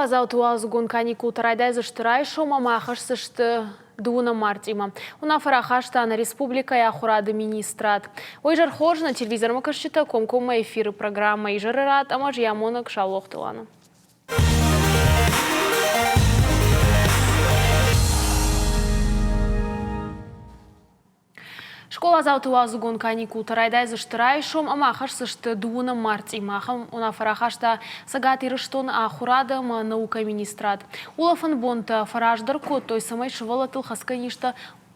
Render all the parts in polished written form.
Скъоладзауты уалдзыгон каникултӕ райдайдзысты райсом ӕмӕ ахӕсдзысты дыууынӕм мартъимӕ. Уынаффӕ рахаста нӕ республикӕйы ахуырады министрад. Уый изӕр хорз нӕ телевизормӕ кӕсджытӕ комкоммӕ эфиры программӕ «Изӕры рад» ӕмӕ зиамонӕг Саулохты Лана. Скъоладзауты уалдзыгон каникултӕ райдайдзысты райсом ӕмӕ ахӕсдзысты дыууынӕм мартъимӕ. Ахӕм уынаффӕ рахаста Цӕгат Ирыстоны ахуырады ӕмӕ наукӕйы министрад. Улӕфӕн бонтӕ фӕраздӕр кодтой, цӕмӕй сывӕллӕттыл хӕцгӕ низтӕ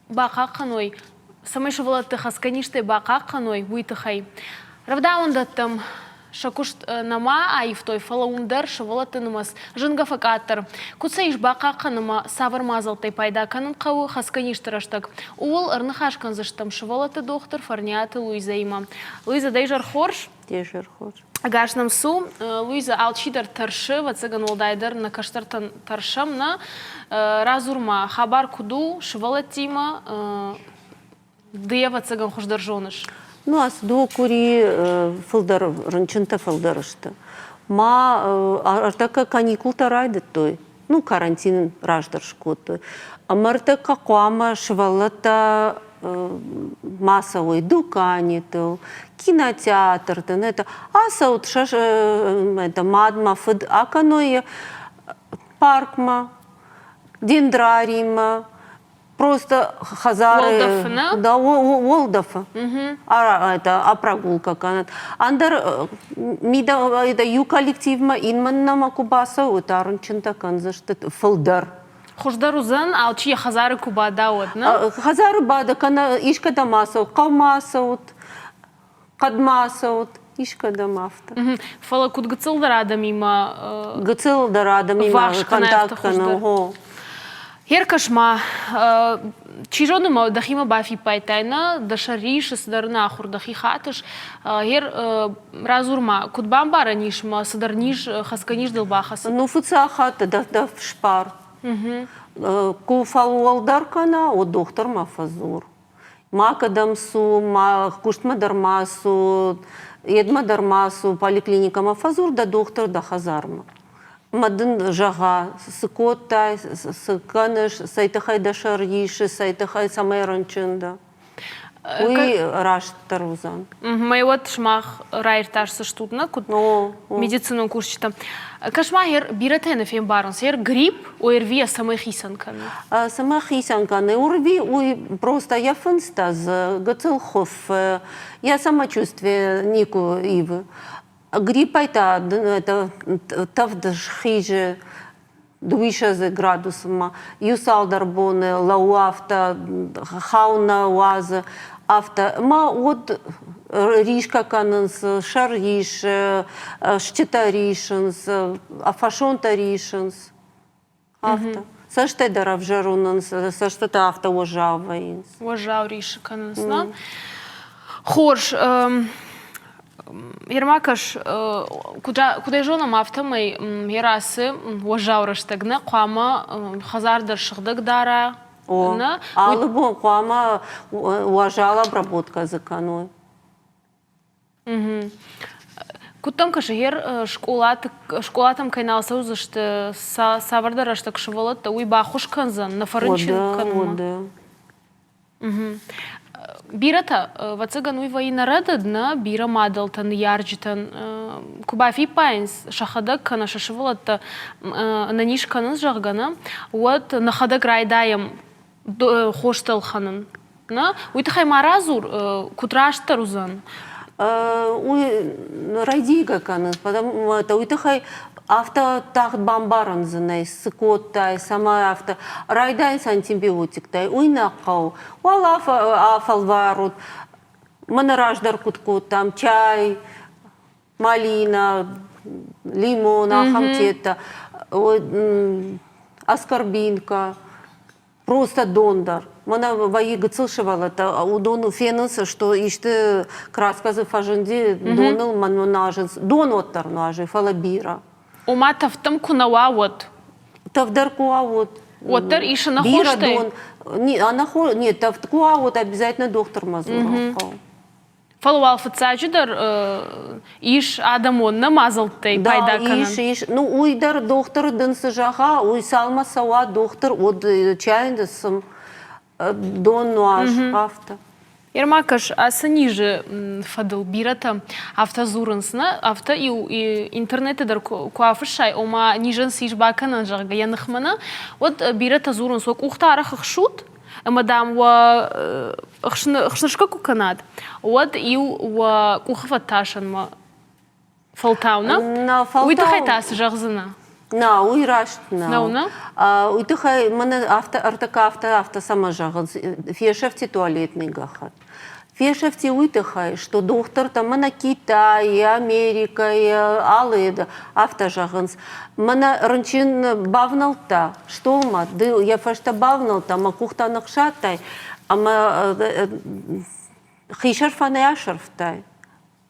бахъахъхъӕной, цӕмӕй сывӕллӕтты хӕцгӕ низтӕй бахъахъхъӕной, уый тыххӕй. Рӕвдауӕндӕттӕм Сӕ куыст нӕма аивтой, фӕлӕ уым дӕр сывӕллӕтты нымӕц зынгӕ фӕкъаддӕр. Куыд сӕ ис бахъахъхъӕнын ӕмӕ цавӕр мадзӕлттӕй пайда кӕнын хъӕуы хӕцгӕ низты рӕстӕг, ууыл ӕрныхас кӕндзыстӕм сывӕллӕтты дохтыр Фӕрниаты Луизӕимӕ. Луизӕ, дӕ изӕр хорз! Де изӕр хорз! Ӕгас нӕм цу. Луизӕ, алчидӕр тӕрсы, ӕвӕццӕгӕн, уӕлдайдӕр нӕ кӕстӕртӕн тӕрсӕм, нӕ? Радзур-ма, хабар куыд у сывӕллӕттимӕ? Ды, ӕвӕццӕгӕн, хуыздӕр зоныс. Ну, ацы дыууӕ къуыри фылдӕр рынчынтӕ фылдӕр сты. Ма ӕртӕккӕ каникултӕ райдыдтой, ну, карантин раздӕр скодтой. Ӕмӕ ӕртӕккӕ хъуамӕ сывӕллӕттӕ ма цӕуой дуканитыл, кинотеатрты, ну, это ацӕут сӕ это мад мӕ фыд акӕной паркмӕ, дендраримӕ, Просто хӕдзары... Уӕлдӕфы, нӕ? Да, уӕлдӕфы. Это прогулка кӕнӕт. Ӕндӕр мидӕ это иу коллективмӕ инмӕ нӕма куы бацӕуы, та рынчынтӕ кӕндзысты фылдӕр. Хуыздӕр уыдзӕн, алчи йӕ хӕдзары куы бада, уӕд, нӕ? Хӕдзары бада, кӕнӕ искӕдӕм ацӕут, хъӕумӕ ацӕут, хъӕдмӕ ацӕут, искӕдӕм афтӕ. Фӕлӕ куыд гыццылдӕр адӕмимӕ гыццылдӕр адӕмимӕ контакт кӕнын, гъо. Ӕркӕс-ма, чи зоны ма дӕхимӕ бафиппайдтай, нӕ, дӕ сӕр рисы, цыдӕр ӕнахуыр дӕхи хатыс. Гъер радзур-ма, куыд бамбарӕн ис мӕ цыдӕр низ, хӕцгӕ низ дыл бахӕцыд? Ну, фыццаг хатт дӕ фспар. Ку фӕуӕлдӕр кӕна, уӕд дохтырмӕ фӕдзур. Ма кӕдӕм цу, ма куыстмӕ дӕр ма цу, едмӕ дӕр ма цу, поликлиникӕмӕ фӕдзур дӕ дохтыр дӕ хӕдзармӕ. Ӕмӕ дын зӕгъа, цы кодтай, цы кӕныс, цӕй тыххӕй дӕ сӕр исы, цӕй тыххӕй цӕмӕй рынчын дӕ. Уый растдӕр уыдзӕн. Мӕ уӕд сымах раиртасдзыстут, нӕ куыд медицинон кусджытӕ. Кӕс-ма, бирӕтӕ нӕ фембарынц, грипп ОРВИ-йӕ цӕмӕй хицӕн кӕны? Цӕмӕй хицӕн кӕны? ОРВИ уый просто йӕ фындзтӕ дзы гыццыл хуыф, йӕ самочувствие никуы ивы. Гриппӕй та тӕвд схизы дыууиссӕдз градусмӕ. Иу цалдӕр боны лӕууы афтӕ, хау нӕ уадзы, афтӕ. Ӕмӕ уӕд рисгӕ кӕнынц, сӕр рисы, стджытӕ рисынц, фӕсонтӕ рисынц. Афтӕ. Цӕстӕй дӕр ӕвзӕр уынынц, цӕстытӕ афтӕ уӕззау вӕййынц. Уӕззау рисы кӕнынц, нӕ? Хорз. Ермакаш, куыд ӕй зонӕм, афтӕмӕй Ерацы уӕззау рӕстӕг нӕ хъуамӕ хӕдзар дӕр сыгъдӕг дара. О, алы бон хъуамӕ уазал обработкӕ дзы кӕной. Куыд дӕм кӕсы, гъер скъолаты, скъолатӕм кӕй нал цӕудзысты, цавӕрдӕр рӕстӕг сывӕллӕттӕ, уый баххуыс кӕндзӕн, нӕ фӕрынчын кӕнынмӕ? Бирӕтӕ, ӕвӕццӕгӕн, уый вӕййы нӕ рӕдыд, нӕ, бирӕ мадӕлтӕн, ныййарджытӕн куы бафиппайынц, сӕхӕдӕг кӕнӕ сӕ сывӕллӕттӕ ӕнӕниз кӕнынц, зӕгъгӕ, нӕ, уӕд нӕхӕдӕг райдайӕм хостӕ ӕлхӕнын. Нӕ, уый тыххӕй ма радзур, куыд растдӕр уыдзӕн? Уый рӕдийгӕ кӕнынц, потому что уый тыххӕй афтӕ тагъд бамбарын дзы нӕй, цы кодтай, цӕмӕй афтӕ. Райдайынц антибиотиктӕй, уый нӕ хъӕуы. Уал афӕлварут, мӕнӕ раздӕр куыд кодтам, чай, малина, лимон, ахӕм теттӕ, аскорбинка, просто дон дӕр. Мӕнӕ вӕййы гыццыл сывӕллӕттӕ, уыдон фенынц, что исты краска дзы фӕзынди, доныл мӕнмӕ нуазынц. Дон уӕддӕр нуазы, фӕлӕ бирӕ. Ома тӕвдтӕм куы нӕ уа, уӕд? Тӕвддӕр куы уа, уӕд. Уӕддӕр ис ӕнӕхостӕй? Бирӕ дон. Не, тӕвд куы уа, уӕд обязательно дохтырмӕ дзурын хъӕуы. Фӕлӕ уал фыццаджыдӕр ис адӕмон нӕ мадзӕлттӕй пайда кӕнӕн. Ис, ис. Ну, уый дӕр дохтыр дын цы зӕгъа, уый цалмӕ цӕуа дохтыр, уӕд чай цым, дон нуаз, афтӕ. Ерма кӕс, ацы низы фӕдыл бирӕтӕ афтӕ дзурынц, нӕ? Афтӕ-иу интернеты дӕр куы афыссай, ома низӕн цы ис бакӕнӕн, зӕгъгӕ, йӕ ныхмӕ нӕ, уӕд бирӕтӕ дзурынц, уӕ къухтӕ арӕх ӕхсут, ӕмӕ, дам, уӕ ӕхснырсгӕ куы кӕнат, уӕд-иу уӕ къухы фӕтасӕнмӕ фӕлтау нӕ? Нӕ, фӕлтау. Уый тыххӕй та цы зӕгъдзынӕ? Нӕ, уый раст нӕу. Нӕу, нӕ? Уый тыххӕй мӕнӕ афтӕ ӕртыккӕ афтӕ афтӕ цӕмӕ зӕгъынц, фесӕфти туалетный гӕххӕтт. Фесӕфти уый тыххӕй, что дохтыртӕ мӕнӕ Китайы, Америкӕйы, алы афтӕ зӕгъынц, мӕнӕ рынчын бавнӕлдта столмӕ, ды йӕ фӕстӕ бавнӕлдта, мӕ къухтӕ ныхсадтай ӕмӕ хисӕрфӕнӕй асӕрфтай.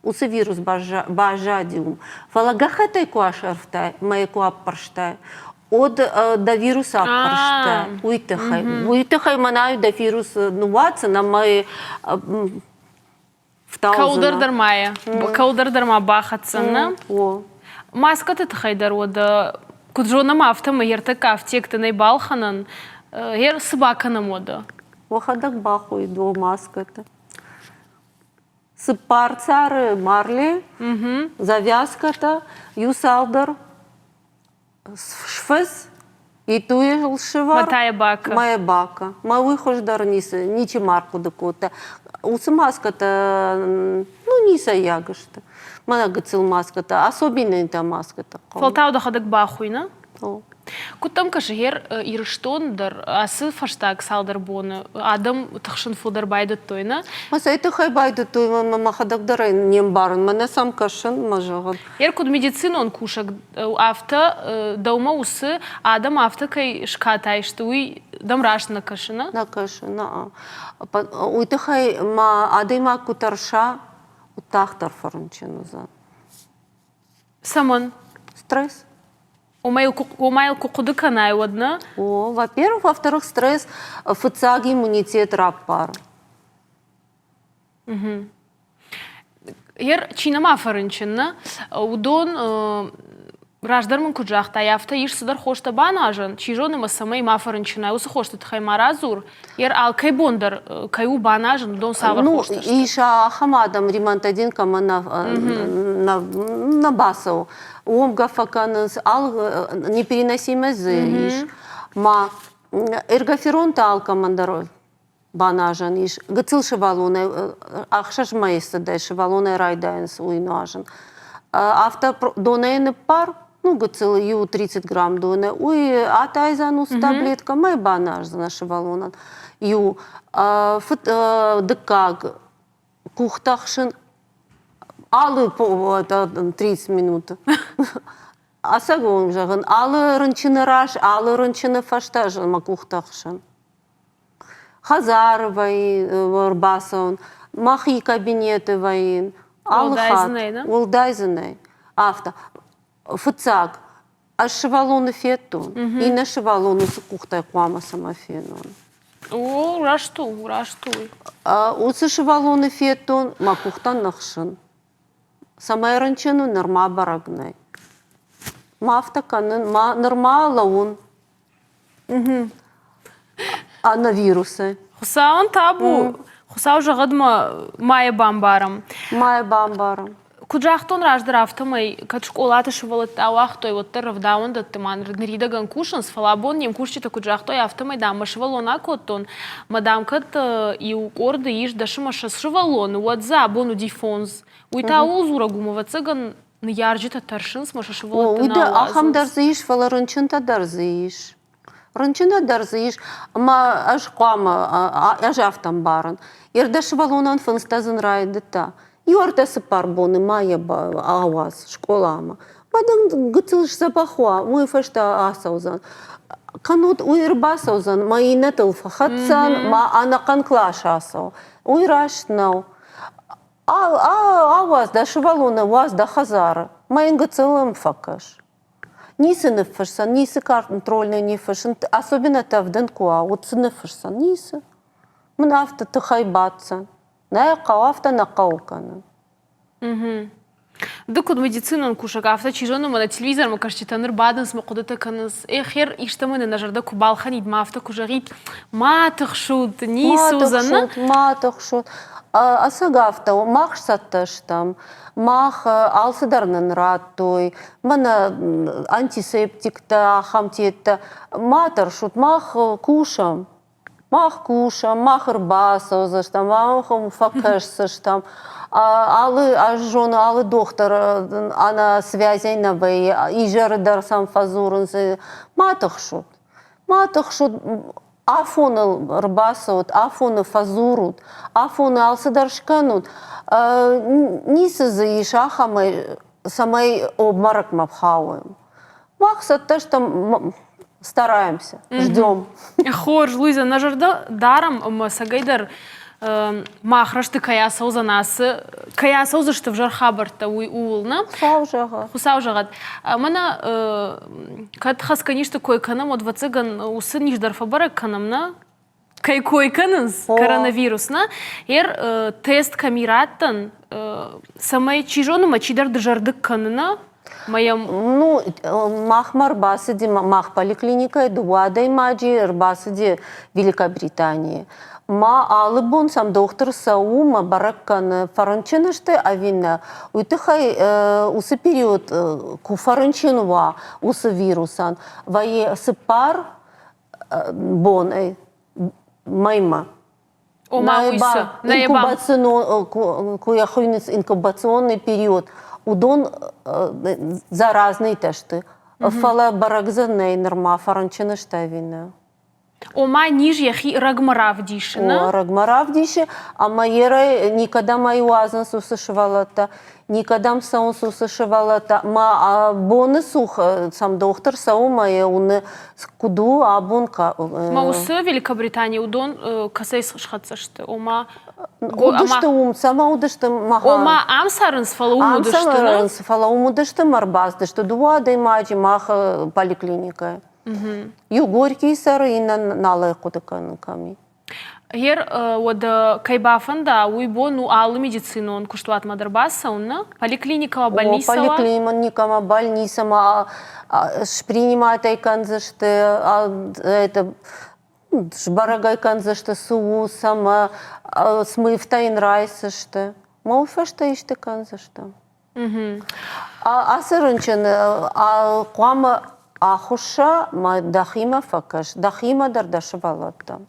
Уыцы вирус баззади уым. Фӕлӕ гӕххӕттӕй куы асӕрфтай мӕ йӕ куы аппӕрстай, уӕд дӕ вирус аппӕрста уый тыххӕй. Уый тыххӕй мӕнӕй дӕ вирус ныууадздзӕн ӕмӕ Кӕуылдӕр дӕр ма кӕуылдӕр дӕр ма бахӕцдзӕн, нӕ? Маскӕты тыххӕй дӕр уӕдӕ куыд зонӕм, афтӕмӕй ӕртӕккӕ афтекты нӕй балхӕнӕн. Цы бакӕнӕм уӕдӕ? Уӕхӕдӕг бахойд о маскӕтӕ. Цыппар цары марле, завязкӕтӕ, иу цалдӕр сфыц, итуйыл сывӕр, мӕ бака. Мӕ уый хуыздӕр ницы, ничи ма ӕрхъуыды кодта. Уыцы маскӕтӕ, ну, ницӕййаг сты. Мӕнӕ гыццыл маскӕтӕ, особенныйтӕ маскӕтӕ хъӕуы. Фӕлтау дӕхӕдӕг бахуыйны. Куыд дӕм кӕсы, гъер Ирыстон дӕр ацы фӕстаг цалдӕр боны адӕм тыхсын фылдӕр байдыдтой, нӕ? Мӕ цӕй тыххӕй байдыдтой, мӕ мӕхӕдӕг дӕр ӕй не мбарын, мӕнӕ сӕм кӕсын, мӕ зӕгъын. Гъер куыд медицинон кусӕг, афтӕ дӕумӕ уыцы адӕм афтӕ кӕй скатай сты, уый дӕм раст нӕ кӕсы, нӕ? Нӕ кӕсы, нӕ. Уый тыххӕй ма адӕймаг куы тӕрса, уӕд тагъддӕр фӕрынчын уыдзӕн. Цӕмӕн? Стресс. Ома йыл куы хъуыды кӕнай, уӕд нӕ? О, во-первых, во-вторых, стресс фыццаг иммунитет раппары. Ер чи нӕма фӕрынчын, нӕ, уыдон раздӕр мын куыд загътай, афтӕ ис цыдӕр хостӕ баназӕн, чи зоны ӕмӕ цӕмӕй ма фӕрынчынай, уыцы хосты тыххӕй ма радзур. Ер алкӕй бон дӕр кӕй у баназын, уыдон цавӕр ну, хостӕ сты? Ис ахӕм адӕм, ремонтадин кӕмӕн нӕ, нӕ, нӕ бацӕуы. Омгӕ фӕкӕнынц, непереносимость дзы ис. Ма эргоферон та алкӕмӕн дӕр баназӕн ис. Гыццыл сывӕллонӕй, ӕхсӕз мӕйы цыдӕй сывӕллонӕй райдайынц уый нуазын. Афтӕ донӕй ныппар, ну, гыццыл иу 30 грамм доны, уый атайдзӕн уыцы таблеткӕ, мӕй баназдзынӕ сывӕллонӕн. Иу дыккаг къухтӕ хсын алы 30 минуты. Ӕцӕгон зӕгъын, алы рынчыны раз, алы рынчыны фӕстӕ ӕз мӕ къухтӕ хсын. Хӕдзары вӕййын, ӕрбацӕуын, мӕхи кабинеты вӕййын. Алы хатт. Уӕлдай дзы нӕй. Афтӕ. Фыццаг, ӕз сывӕллоны федтон, иннӕ сывӕллон уыцы къухтӕй хъуамӕ цӕмӕ фенон. О, раст у, раст у. Уыцы сывӕллоны федтон, мӕ къухтӕ ныхсын. Цӕмӕй рынчын у, нырма бӕрӕг нӕй. Ма афтӕ кӕнын, ма нырма лӕууын Ӕнӕ вирусӕй. Хуыцауӕн табу. Хуыцау зӕгъӕд ма ма йӕ бамбарӕм. Ма йӕ бамбарӕм. Куыд загътон раздӕр, афтӕмӕй кӕд скъолаты сывӕллӕттӕ ауагътой, уӕддӕр рӕвдауӕндӕтты ма ныридӕгӕн кусынц, фӕлӕ абон не мкусджытӕ куыд загътой, афтӕмӕй, дам, мӕ сывӕллон акодтон, мӕ, дам, кӕд иу къорды ис 10 ӕмӕ 20 сывӕллоны, уӕд дзы абон уыди фондз. Уый та ууыл дзурӕг у, ӕвӕццӕгӕн, ныййарджытӕ тӕрсынц, мӕ сӕ сывӕллӕтты нал уый ахӕм дӕр дзы ис, фӕлӕ рынчынтӕ дӕр дзы ис. Рынчынтӕ дӕр дзы ис, ӕмӕ ӕз хъуамӕ, ӕз афтӕ ӕмбарын. Йе рдӕ сывӕллонӕн фындзтӕ зын райдыдта. Иу ӕртӕ-цыппар боны ма йӕ ауадз скъоламӕ. Уӕд ын гыццыл сдзӕбӕх уа, уый фӕстӕ ацӕудзӕн. Кӕннод уый ӕрбацӕудзӕн, мӕ иннӕтыл фӕхӕцдзӕн, мӕ ӕнӕхъӕн кълас ацӕуы. Уый раст нӕу. Ауадз дӕ сывӕллоны, уадз дӕ хӕдзары, мӕ йын гыццыл ӕм фӕкӕс. Ницы ныффысдзӕн, ницы контрольный ныффыссын, особенно тӕвдын куы уа, уӕд цы ныффысдзӕн? Ницы. Мын афтӕ тыхӕй баддзӕн. Нӕ хъӕуы, афтӕ нӕ хъӕуы кӕнын. Ды куыд медицинон кусӕг, афтӕ чи зоны, мӕнӕ телевизормӕ кӕсджытӕ ныр бадынц мӕ хъуыдытӕ кӕнынц, эх, ер истӕмӕн нӕ зӕрдӕ куы балхӕнид, ма афтӕ куы зӕгъид, ма тыхсут, ницы уыдзӕн. Ма тыхсут, ма тыхсут. Ӕцӕг афтӕ у, мах сцӕттӕ стӕм, мах алцыдӕр нын радтой, мӕнӕ антисептиктӕ, ахӕм теттӕ. Ма тӕрсут, мах кусӕм. Мах кусӕм, мах ӕрбацӕудзыстӕм, мах фӕкӕсдзыстӕм. Алы ӕз зоны, алы дохтыр ӕнӕ связӕй нӕ вӕййы, изӕры дӕр сӕм фӕдзурынц. Ма тыхсут, ма тыхсут, афоныл ӕрбацӕут, афоны фӕдзурут, афоны алцыдӕр скӕнут. Ницы дзы ис ахӕмӕй, цӕмӕй обморокмӕ хауӕм. Мах цӕттӕ стӕм, стараемся, ждем. Хорз, Луиза, нӕ зӕрдӕ дарӕм ӕмӕ цӕгӕйдӕр мах рӕзты кӕй ацӕудзӕн ацы кӕй ацӕудзысты ӕвзӕр хабӕрттӕ, уый ууыл, нӕ? Хуыцау зӕгъӕд. Хуыцау зӕгъӕд. Мӕнӕ кӕд хӕцгӕ низты кой кӕнӕм, уӕд ӕвӕццӕгӕн уыцы низ дӕр фӕбӕрӕг кӕнӕм, нӕ? Кӕй кой кӕнынц, коронавирус, нӕ? Ер тест кӕми раттӕн, цӕмӕй чи зоны, мӕ чидӕр дызӕрдыг кӕны, нӕ? Мӕ йӕм Ну, махмӕ ӕрбацыди, мах поликлиникӕйы дыууӕ адӕймаджы ӕрбацыди Великобританийы. Ма алы бон сӕм дохтыр цӕуы, мӕ бӕрӕг кӕны, фӕрынчын сты ӕви нӕ. Уый тыххӕй уыцы период куы фӕрынчын уа уыцы вирусӕн, вӕййы цыппар бонӕй мӕймӕ. Ома уый цы? Инкубационный, куы хуыйнынц инкубационный период, уыдон заразныйтӕ сты. Фӕлӕ бӕрӕг дзы нӕй нырма фӕрынчын сты ӕви нӕ. Ома низ йӕхи рӕгмӕ равдисы, нӕ? О, рӕгмӕ равдисы, ӕмӕ ерӕй никӕдӕм ӕй уадзынц уыцы сывӕллӕттӕ. Никӕдӕм цӕуынц уыцы сывӕллӕттӕ. Мӕ боны цух сӕм дохтыр цӕуы мӕ йӕ уыны, куыд у абон. Мӕ уыцы Великобританийы уыдон кӕцӕй схӕццӕ сты? Ома уыдысты уым, цӕмӕ уыдысты Ома ам цӕрынц, фӕлӕ уым уыдысты. Ам цӕрынц, фӕлӕ уым уыдысты мӕ ӕрбацыдысты дыууӕ адӕймаджы мах поликлиникӕйы. Иу Горькийы цӕры, иннӕ нал ӕй хъуыды кӕнын кӕм и. Гъер уӕдӕ кӕй бафӕнда, уый бон у алы медицинон куыстуатмӕ дӕр бацӕуын, нӕ? Поликлиникӕмӕ, больницӕмӕ? Поликлиникӕмӕ, больницӕмӕ спринимать ӕй кӕндзысты, это сбӕрӕг ӕй кӕндзысты, цы у, цӕмӕ, смывтӕ йын райсдзысты. Мӕ уый фӕстӕ исты кӕндзысты. Ацы рынчын хъуамӕ ахуысса мӕ дӕхимӕ фӕкӕс, дӕхимӕ дӕр дӕ сывӕллӕттӕм.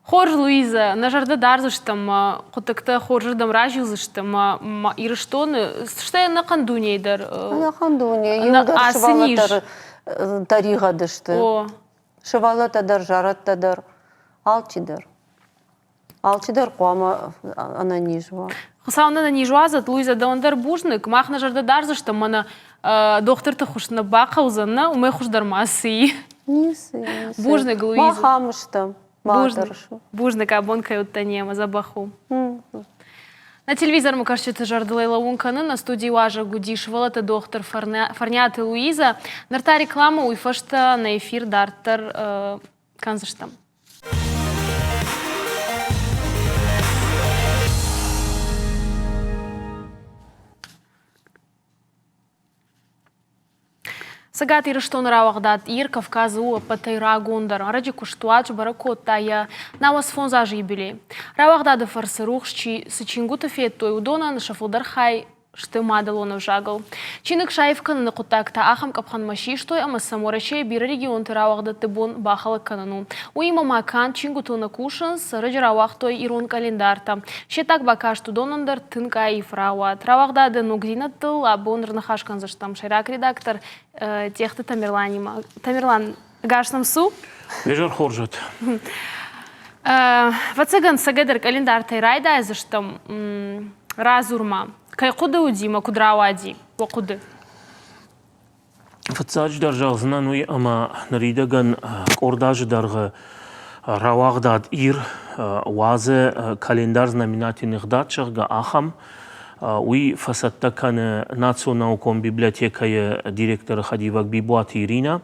Хорз, Луизӕ, нӕ зӕрдӕ дардзыстӕм, мӕ хъуыддӕгтӕ хорзырдӕм разилдзысты мӕ Ирыстоны, стӕй ӕнӕхъӕн дунейы дӕр. Ӕнӕхъӕн дунейы, иугӕр сывӕллӕттӕ дӕр тӕригъӕд сты. Сывӕллӕттӕ дӕр, зӕрӕдтӕ дӕр, алчидӕр. Алчидӕр хъуамӕ ӕнӕниз уа. Хуыцау нын ӕнӕниз уадзӕд, Луиза, дӕуӕн дӕр бузныг. Мах нӕ зӕрдӕ дардзыстӕм, мӕнӕ дохтырты хуыз нӕ бахъӕудзӕн, нӕ? Уымӕй хуыздӕр ма цы и? Ницы, ницы. Бузныг, Луиза. Мах ам стӕм. Ма тӕрсу. Бузныг, абон кӕй уыдтӕ немӕ, дзӕбӕх у. Нӕ телевизормӕ кӕсджыты зӕрдыл лӕууын кӕнын, нӕ студийы уазӕг уыди сывӕллӕтты дохтыр Фӕрниаты Луиза. Ныр та рекламӕ, уый фӕстӕ нӕ эфир дарддӕр кӕндзыстӕм. Цӕгат Ирыстоны рауагъдад Ир Кавказы у ӕппӕтӕй рагондӕр. Ӕрӕджы куыстуат сбӕрӕг кодта йӕ 95 азы юбилей. Рауагъдады фӕрцы рухс чи цы чингуыты федтой, уыдонӕн сӕ фылдӕр хай сты мадӕлон ӕвзагыл. Чиныг саив кӕныны хъуыддаг та ахӕм къӕпхӕнмӕ систой ӕмӕ сӕм Уӕрӕсейы бирӕ регионты рауагъдӕтты бон бахӕлӕг кӕнын у. Уыимӕ ма канд чингуытыл нӕ кусынц, ӕрӕджы рауагътой ирон къӕлиндартӕ. Се ддаг бакаст уыдонӕн дӕр тынг аив рауад. Рауагъдады ногдзинӕдтыл абон ӕрныхас кӕндзыстӕм сӕйраг редактор Тъехты Тамерланимӕ. Тамерлан, ӕгас нӕм цу. Изӕр хорз уӕд. Ӕвӕццӕгӕн, цӕгӕдӕр къӕлиндартӕй райдайдзыстӕм. Радзур-ма, кӕй хъуыды уыди мӕ куыд рауади уӕ хъуыды? Фыццаджыдӕр зӕгъдзынӕн уый, ӕмӕ ныридӕгӕн къорд азы дӕргъы рауагъдад Ир уадзы календарь знаменательных дат, зӕгъгӕ, ахӕм. Уый фӕцӕттӕ кӕны Национ наукон библиотекӕйы директоры хӕдивӕг Бибуаты Иринӕ.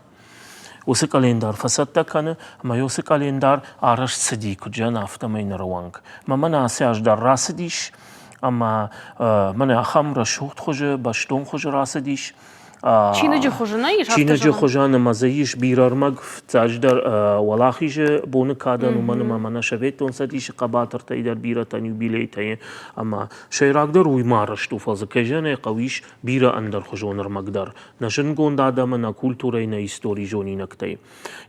Уыцы къӕлиндар фӕцӕттӕ кӕны, ӕмӕ уыцы къӕлиндар арӕзт цыди, куыд зӕгъын, афтӕмӕй ныры онг. Мӕ мӕнӕ ацы аз дӕр рацыдис, ӕмӕ мӕнӕ ахӕм рӕсугъд хуызы, бӕстон хуызы рацыдис. Чиныджы хуызы нӕ ис? Чиныджы хуызӕн ӕмӕ дзы ис бирӕ ӕрмӕг, фыццаджыдӕр Уӕлахизы боны кадӕн, уымӕн ӕмӕ мӕнӕ Советон Цӕдисы хъӕбатыртӕй дӕр бирӕтӕн юбилейтӕ ӕмӕ сӕйрагдӕр уый ма арӕзт у, фӕлӕ дзы кӕй зӕгъын ӕй хъӕуы ис бирӕ ӕндӕрхуызон ӕрмӕг дӕр, нӕ зындгонд адӕмы, нӕ культурӕйы, нӕ историйы зонинӕгтӕй.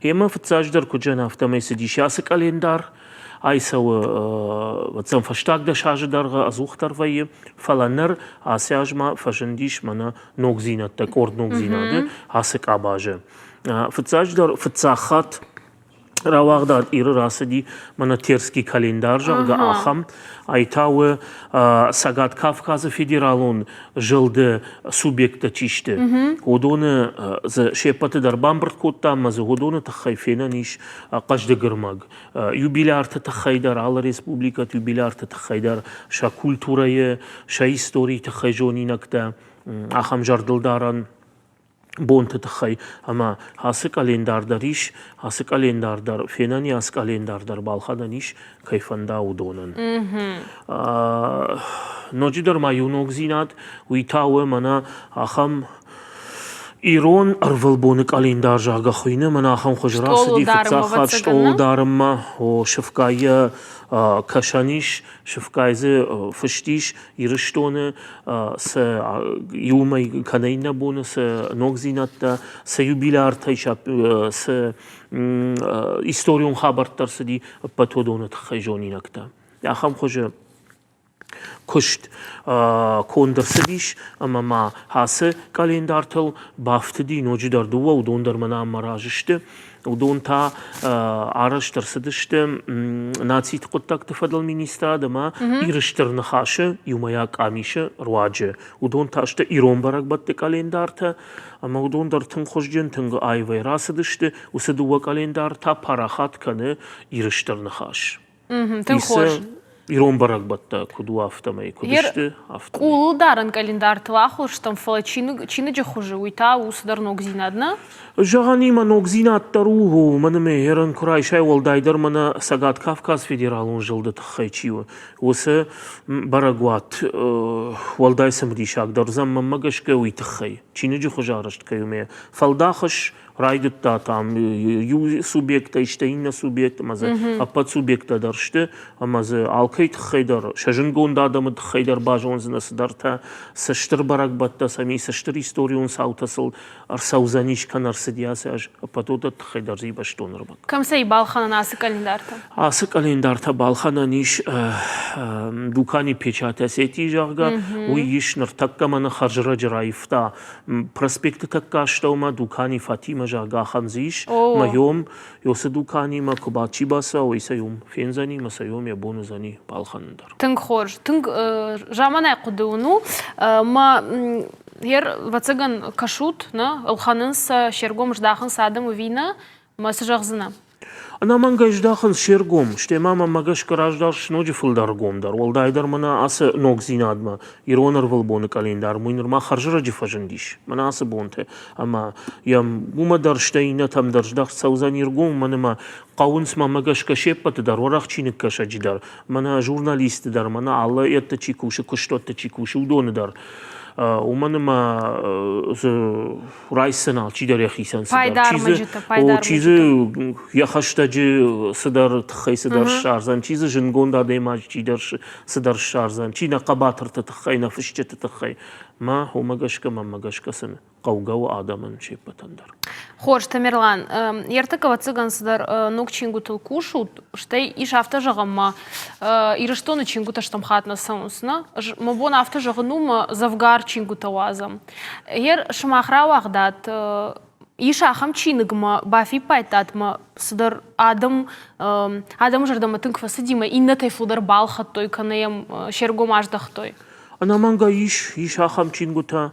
Емӕ фыццаджыдӕр куыд зӕгъын, афтӕмӕй цыдис ацы къӕлиндар, ай цӕуы ӕвӕццӕгӕн фӕстаг 10 азы дӕргъы ӕдзухдӕр вӕййы, фӕлӕ ныр ацы аз ма фӕзындис мӕнӕ ногдзинӕдтӕ, къорд ногдзинады ацы къабазы. Фыццаджыдӕр фыццаг хатт рауагъдад Иры рацыди мӕнӕ Терский календар, зӕгъгӕ, ахӕм. Ай та у Цӕгат Кавказы федералон зылды субъекттӕ чи сты, уыдоны дзы се ппӕты дӕр бамбырд кодта ӕмӕ дзы уыдоны тыххӕй фенӕн ис хъӕздыг ӕрмӕг. Юбилярты тыххӕй дӕр, алы республикӕты юбилярты тыххӕй дӕр, сӕ культурӕйы, сӕ историйы тыххӕй зонинӕгтӕ, ахӕм зӕрдылдарӕн бонты тыххӕй ӕмӕ ацы къӕлиндар дӕр ис, ацы къӕлиндар дӕр фенӕн и, ацы къӕлиндар дӕр балхӕнӕн ис, кӕй фӕнда, уыдонӕн. Ноджыдӕр ма иу ногдзинад, уый та у мӕнӕ ахӕм ирон ӕрвылбоны къӕлиндар, зӕгъгӕ, хуыйны, мӕнӕ ахӕм хуыз рацыди фыццаг хатт стъолы дарынмӕ, о, сыфгай йӕ кӕсӕн ис, сыфгай дзы фыст ис Ирыстоны цы иумӕ кӕнӕ иннӕ боны цы ногдзинӕдтӕ, цы юбиляртӕй цы историон хабӕрттӕ ӕрцыди, ӕппӕт уыдоны тыххӕй зонинӕгтӕ. Ахӕм хуызы куыст конд ӕрцыдис ӕмӕ ма ацы къӕлиндартыл бафтыди ноджыдӕр дыууӕ, уыдон дӕр мӕнӕ ам мӕ разы сты. Уыдон та арӕзт ӕрцыдысты нациты хъуыддӕгты фӕдыл министрад ӕмӕ Иры Стыр Ныхасы иумӕйаг къамисы руаджы. Уыдон та сты ирон бӕрӕгбӕтты къӕлиндартӕ ӕмӕ уыдон дӕр тынг хуызджын, тынг аивӕй рацыдысты. Уыцы дыууӕ къӕлиндар та парахат кӕны Иры Стыр Ныхас. Тынг хорз. Ирон бӕрӕгбӕттӕ куыд у, афтӕмӕй куыд сты, афтӕмӕй. Къулыл дарӕн къӕлиндартыл ахуырстӕм, фӕлӕ чиныджы хуызы уый та у цыдӕр ногдзинад, нӕ? Зӕгъӕн, ногдзинад дӕр у, уымӕн ӕмӕ ерын куы райсай, уӕлдайдӕр мӕнӕ Цӕгат Кавказ федералон зылды тыххӕй чи у, уыцы бӕрӕгуат уӕлдай цымыдисагдӕр уыдзӕн мӕнмӕ гӕсгӕ уый тыххӕй. Чиныджы хуызы арӕзт кӕй у, мӕ фӕлдахыс райдыдта там иу субъекттӕй, стӕй иннӕ субъект, ӕмӕ дзы ӕппӕт субъекттӕ дӕр сты, ӕмӕ дзы алкӕй тыххӕй дӕр, сӕ зындгонд адӕмы тыххӕй дӕр базондзынӕ цыдӕртӕ, цы стыр бӕрӕгбӕттӕ сӕм и, цы стыр историон цаутӕ сыл ӕрцӕудзӕнис кӕнӕ ӕрцыди ацы аз, ӕппӕт уыдӕтты тыххӕй дӕр дзы бӕстон ӕрмӕг. Кӕм сӕ и балхӕнӕн ацы къӕлиндартӕ? Ацы къӕлиндартӕ балхӕнӕн ис дукани Печать Осетии, зӕгъгӕ, уый ис ныртӕккӕ мӕнӕ хӕрзрӕджы раивта Проспекты тӕккӕ астӕумӕ дукани Фатимӕ, зӕгъгӕ, ахӕм дзы ис. Мӕ йом, ёцы дуканимӕ куы чи бацӕуа, уый сӕ йом фендзӕни, мӕ сӕ йом йӕ бон уыдзӕни балхӕнын дӕр. Тынг хорз, тынг заманай хъуыды уын у. Мӕ ер, ӕвӕццӕгӕн, кӕсут, нӕ, ӕлхӕнынц сӕ, се ргом здахынц адӕм ӕви нӕ? Мӕ цы зӕгъдзынӕ? Ӕнӕмӕнгӕй здахынц се ргом, стӕй ма мӕмӕ гӕсгӕ раздӕр ноджы фылдӕр ӕргомдӕр, уӕлдайдӕр мӕнӕ ацы ногдзинадмӕ, ирон ӕрвылбоны къӕлиндар уый нырма хӕрзрӕджы фӕзындис мӕнӕ ацы бонты. Ӕмӕ йӕм уымӕ дӕр, стӕй иннӕтӕм дӕр здӕхт цӕудзӕни ргом, уымӕн ӕмӕ хъӕуынц мӕмӕ гӕсгӕ се ппӕты дӕр, уӕрӕх чиныгкӕсӕджы дӕр, мӕнӕ журналистты дӕр, мӕнӕ алы ӕдты чи кусы, куыстуӕтты чи кусы, уыдоны дӕр. Уымӕн ӕмӕ дзы райсдзӕн алчидӕр йӕхицӕн цыдӕр. Чи дзы, о, чи дзы йӕ хӕстӕджы цыдӕр тыххӕй цыдӕр ссардзӕн, чи дзы зындгонд адӕймаджы чидӕр цыдӕр ссардзӕн, чи нӕ хъӕбатырты тыххӕй, нӕ фысджыты тыххӕй. Мӕ уымӕ гӕсгӕ, мӕнмӕ гӕсгӕ сын хъӕугӕ у адӕмӕн се ппӕтӕн дӕр. Хорз, Тамерлан, ӕртыккаг ӕвӕццӕгӕн цыдӕр ног чингуытыл кусут, стӕй ис афтӕ зӕгъӕн ма, Ирыстоны чингуытӕ стӕм хатт нӕ цӕуынц, нӕ? Мӕ бон афтӕ зӕгъын у, мӕ дзӕвгар чингуытӕ уадзӕм. Ер сымах рауагъдат, ис ахӕм чиныгмӕ, бафиппайдтат мӕ, цыдӕр адӕм, адӕмы зӕрдӕмӕ тынг фӕцыди мӕ иннӕтӕй фылдӕр балхӕдтой кӕнӕ йӕм се ргом аздӕхтой? Ӕнӕмӕнгӕй ис, ис ахӕм чингуытӕ.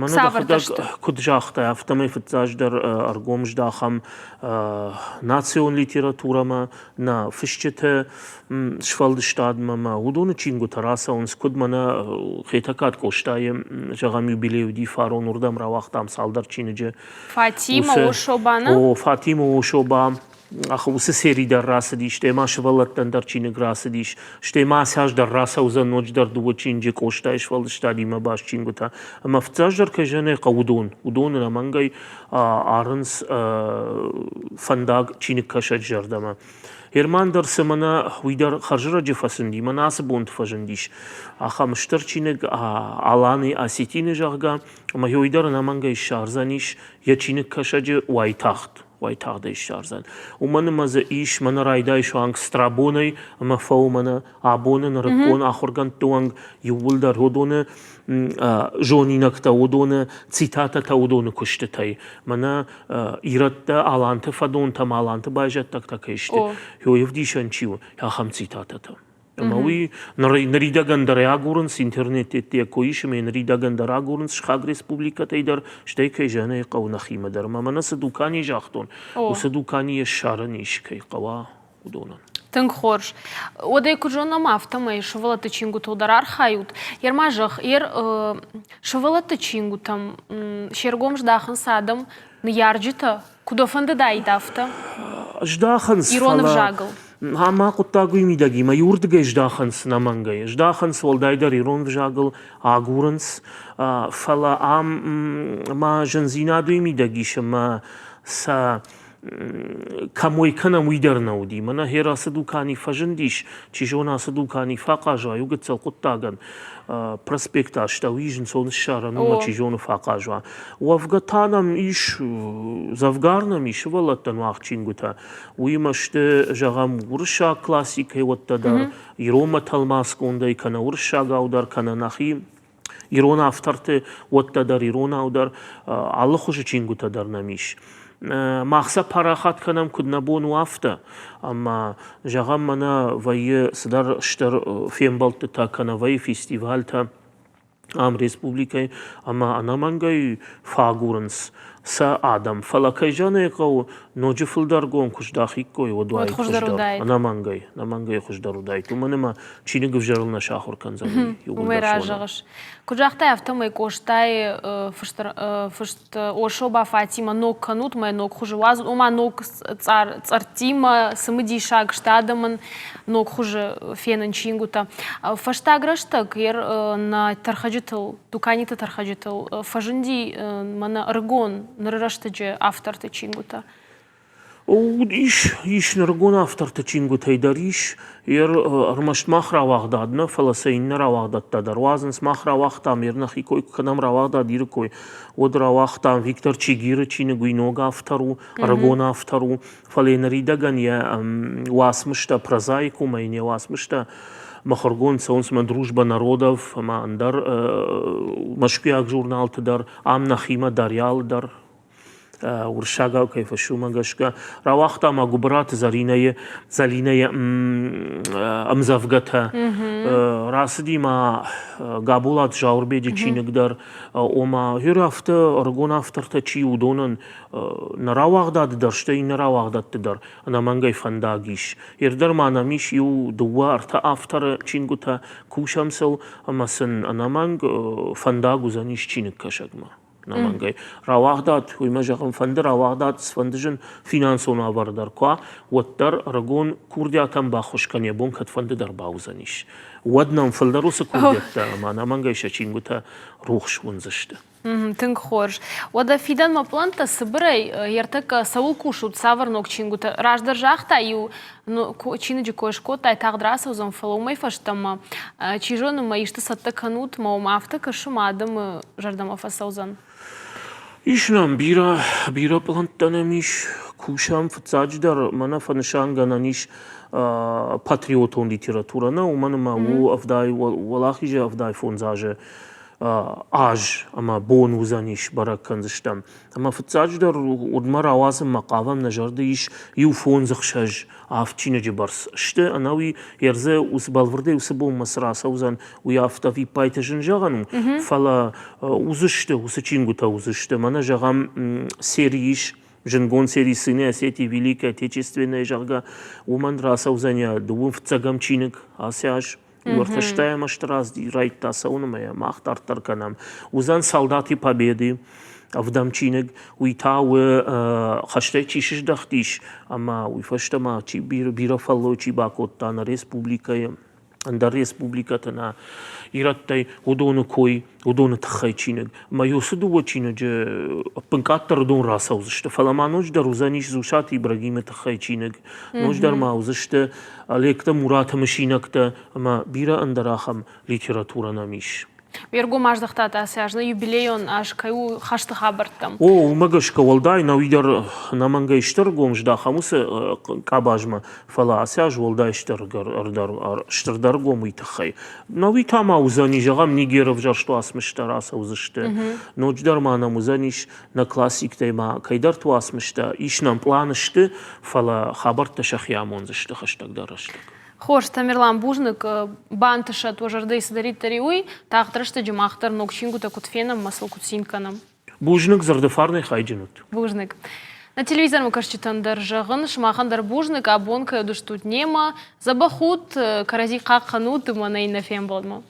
Мӕнӕ дӕхӕдӕг куыд загътай, афтӕмӕй фыццаджыдӕр ӕргом здахӕм национ литературӕмӕ, нӕ фысджыты сфӕлдыстадмӕ ӕмӕ уыдоны чингуытӕ рацӕуынц, куыд мӕнӕ Хетӕгкаты Къостайы, зӕгъӕм, юбилей уыди фарон, уырдӕм рауагътам цалдӕр чиныджы. Фатима Ошобана? О, Фатима Ошоба. Уыцы сери дӕр рацыдис, стӕй ма сывӕллӕттӕн дӕр чиныг рацыдис, стӕй ма ацы аз дӕр рацӕудзӕн ноджыдӕр дыууӕ чиныджы Къостайы сфӕлдыстадимӕ баст чингуытӕ. Ӕмӕ фыццаджыдӕр кӕй зӕгъын ӕй хъӕуы, уыдон. Уыдон ӕнӕмӕнгӕй арынц фӕндаг чиныгкӕсӕджы зӕрдӕмӕ. Герман дӕр цы мӕнӕ уый дӕр хӕрзӕрӕджы фӕзынди, мӕнӕ ацы бонты фӕзындис ахӕм стыр чиныг Аланы Осетины, зӕгъгӕ, ӕмӕ уый дӕр ӕнӕмӕнгӕй ссардзӕнис йӕ чиныгкӕсӕджы уайтагъд. Уайтагъд ӕй ссардзӕн. Уымӕн ӕмӕ дзы ис мӕнӕ райдай суанг Страбонӕй ӕмӕ фӕуы мӕнӕ абоны нырыккон ахуыргӕндты онг иууылдӕр уыдоны зонинӕгтӕ, уыдоны цитатӕтӕ, уыдоны куыстытӕй. Мӕнӕ ирӕттӕ аланты фӕдонтӕм, аланты байзӕддӕгтӕ кӕй сты, уый ӕвдисӕн чи у, ахӕм цитатӕтӕ. Ӕмӕ уый ныридӕгӕн дӕр агурынц, интернет йеддӕ кой ис, ӕмӕ ныридӕгӕн дӕр агурынц сыхаг республикӕтӕй дӕр, стӕй кӕй зӕгъын ӕй хъӕуы нӕхимӕ дӕр. Ӕмӕ мӕнӕ цы дукани загътон, уыцы дуканийӕ ссарӕн ис, кӕй хъӕуа, уыдонӕн. Тынг хорз. Уӕдӕй куыд зонӕм, афтӕмӕй сывӕллӕтты чингуытыл дӕр архайут. Ер ма зӕгъ, ер сывӕллӕтты чингуытӕм се ргом здахынц адӕм, ныййарджытӕ, куыд фӕндыдаид афтӕ? Здахынц, Ирон ӕвзагыл. Ӕмӕ хъуыддаг уый мидӕг и, мӕ иуырдыгӕй здахынц нӕмӕнгӕй. Здахынц уӕлдайдӕр ирон ӕвзагыл, агурынц, фӕлӕ ам ма зындзинад уый мидӕг ис, ӕмӕ сӕ кӕм уӕй кӕнӕм, уый дӕр нӕ уыди. Мӕнӕ гъер ацы дукани фӕзындис, чи зоны, ацы дукани фӕхъаз уа иу гыццыл хъуыддагӕн. Проспекты астӕу ис ӕнцон ссарӕн, уымӕ чи зоны фӕхъаз уа. Уӕвгӕ та нӕм ис, дзӕвгар нӕм ис сывӕллӕттӕн уагъд чингуытӕ. Уыимӕ сты, зӕгъӕм, уырыссаг классикӕйы уӕттӕ дӕр, иронмӕ тӕлмацгондӕй кӕнӕ уырыссагау дӕр, кӕнӕ нӕхи ирон авторты уӕттӕ дӕр, иронау дӕр, алы хуызы чингуытӕ дӕр нӕм ис. Мах сӕ парахат кӕнӕм, куыд нӕ бон у, афтӕ. Ӕмӕ, зӕгъӕм, мӕнӕ вӕййы цыдӕр стыр фембӕлдтытӕ кӕнӕ вӕййы фестивальтӕ ам республикӕйы ӕмӕ ӕнӕмӕнгӕй фӕагурынц сӕ адӕм. Фӕлӕ кӕй зӕгъын ӕй хъӕуы, ноджы фылдӕргом куы здахиккой, уӕд уаид хуыздӕр. Ӕнӕмӕнгӕй, ӕнӕмӕнгӕй хуыздӕр уыдаид. Уымӕн ӕмӕ чиныг ӕвзӕрыл нӕ сахуыр кӕндзӕн. Уымӕй разӕгъыс. Куыд загътай, афтӕмӕй Къостайы фыст Ошоба Фатимӕ ног кӕнут, мӕ ног хуызы уадзут, ома ног цъӕрттимӕ цымыдисаг сты адӕмӕн ног хуызы фенын чингуытӕ. Фӕстаг рӕстӕг нӕ тӕрхӕджытыл, дуканиты тӕрхӕджытыл фӕзынди мӕнӕ ӕрыгон ныры рӕстӕджы авторты чингуытӕ. Ис, ис нырыккон авторты чингуытӕй дӕр ис. Ӕрмӕст мах рауагъдад нӕ, фӕлӕ сӕ иннӕ рауагъдӕдтӕ дӕр уадзынц. Мах рауагътам, ер нӕхи кой куы кӕнӕм рауагъдад Иры кой, уӕд рауагътам Виктор Чигиры чиныг, уый ног автор у, ӕрыгон автор у, фӕлӕ ныридӕгӕн йӕ уацмыстӕ прозаик у, ӕмӕ йын йӕ уацмыстӕ мыхуыргонд цӕуынц мӕ Дружба народов ӕмӕ ӕндӕр мӕскуыйаг журналты дӕр, ам нӕхимӕ Дарьял дӕр уырыссагау кӕй фыссы, уымӕ гӕсгӕ рауагъта ма Гуыбыраты Зӕринӕйы Зӕлинӕйы ӕмдзӕвгӕтӕ. Рацыди ма Габолаты Зауырбеджы чиныг дӕр, ома гъер афтӕ ӕрыгон автортӕ чи уыдонӕн нӕ рауагъдады дӕр, стӕй иннӕ рауагъдӕдты дӕр ӕнӕмӕнгӕй фӕндаг ис. Гъер дӕр ма нӕм ис иу, дыууӕ, ӕртӕ авторы чингуытӕ, кусӕм сыл ӕмӕ сын ӕнӕмӕнг фӕндаг уыдзӕнис чиныгкӕсӕгмӕ. Ӕнӕмӕнгӕй. Рауагъдад, уый мӕ зӕгъын фӕнды, рауагъдад цыфӕнды зын финансон уавӕры дӕр куы уа, уӕддӕр ӕрыгон курдиатӕн баххуыс кӕн йӕ бон кӕдфӕнды дӕр бауыдзӕнис. Уӕд нӕм фылдӕр уыцы курдиӕттӕ ӕмӕ ӕнӕмӕнгӕй сӕ чингуытӕ рухс уындзысты. Тынг хорз. Уӕдӕ фидӕнмӕ пълӕнттӕ цыбырӕй ӕртӕккӕ цӕуыл кусут, цавӕр ног чингуытӕ? Раздӕр загъта иу чиныджы кой скодтай, тагъд рацӕудзӕн, фӕлӕ уымӕй фӕстӕмӕ, чи зоны, мӕ исты цӕттӕ кӕнут, мӕ уым афтӕ кӕсы, мӕ адӕмы зӕрдӕмӕ фӕцӕудзӕн. Ис нӕм бирӕ, бирӕ пълӕнттӕ нӕм ис. Кусӕм фыццаджыдӕр, мӕнӕ фӕнысангӕнӕн ис патриотон литературӕ нӕ, уымӕн ӕмӕ у ӕвдай, уӕлахизы 75 азы. аз ӕмӕ бон уыдзӕнис, бӕрӕг кӕндзыстӕм. Ӕмӕ фыццаджыдӕр уӕдмӕ рауадзынмӕ хъавӕм, нӕ зӕрды ис иу фондз-ӕхсӕз авд чиныджы бӕрц сты. Ӕнӕуи ӕрдзы уыцы бӕлвырдӕй уыцы бонмӕ цы рацӕудзӕн, уый афтӕ ӕвиппайды зын зӕгъӕн у, фӕлӕ уыдзысты, уыцы чингуытӕ уыдзысты. Мӕнӕ зӕгъӕм, сери ис зындгонд сери «Сыны Осетии Великой Отечественной», зӕгъгӕ, уымӕн рацӕудзӕн йӕ дыууын фыццӕгӕм чиныг ацы аз. Уӕртӕстӕй стыр райдта цӕуын ӕмӕ йӕ мах дарддӕр кӕнӕм. Уыдзӕн «Солдаты Победы» ӕвдӕм чиныг, уый та у хӕстӕй чи сыздӕхтис ӕмӕ уый фӕстӕ ма чи бирӕ фӕллой чи бакодта нӕ республикӕйы, ӕндӕр республикӕты нӕ ирӕттӕй, уыдоны кой, уыдоны тыххӕй чиныг. Ӕмӕ уыцы дыууӕ чиныджы ӕппынкъаддӕр уыдон рацӕудзысты. Фӕлӕ ма ноджыдӕр уыдзӕнис Дзусаты Ибрагимы тыххӕй чиныг, ноджыдӕр ма уыдзысты Олекты Мураты мысинӕгтӕ ӕмӕ бирӕ ӕндӕр ахӕм литературӕ нӕм ис. Уе ргом аздӕхтат ацы аз, нӕ юбилейон аз кӕй у хӕсты хабӕрттӕм. О, уымӕ гӕсгӕ уӕлдай нӕуи дӕр ӕнӕмӕнгӕй стыр ӕргом здахӕм уыцы къабазмӕ, фӕлӕ ацы аз уӕлдай стырдӕр ӕргом уый тыххӕй. Нӕуи та ма уыдзӕни, зӕгъӕм, Нигеры ӕвзӕрст уацмыстӕ рацӕудзысты. Ноджыдӕр ма нӕм уыдзӕнис нӕ классиктӕй ма кӕйдӕрты уацмыстӕ, ис нӕм пъланы сты, фӕлӕ хабӕрттӕ сӕхи амондзысты хӕстӕгдӕр рӕстӕг. Хорз, Тамерлан, бузныг. Бантысӕд уӕ зӕрдӕйы цыдӕриддӕр и, уый. Тагъд рӕстӕджы мах дӕр ног чингуытӕ куыд фенӕм ӕмӕ сыл куыд цин кӕнӕм. Бузныг, зӕрдӕфарнӕй хайджын ут. Бузныг. Нӕ телевизормӕкӕсджытӕн дӕр зӕгъын, сымахӕн дӕр бузныг, абон кӕй уыдыстут немӕ. Дзӕбӕх ут, кӕрӕдзи хъахъхъӕнут ӕмӕ нӕ иннӕ фембӕлдмӕ.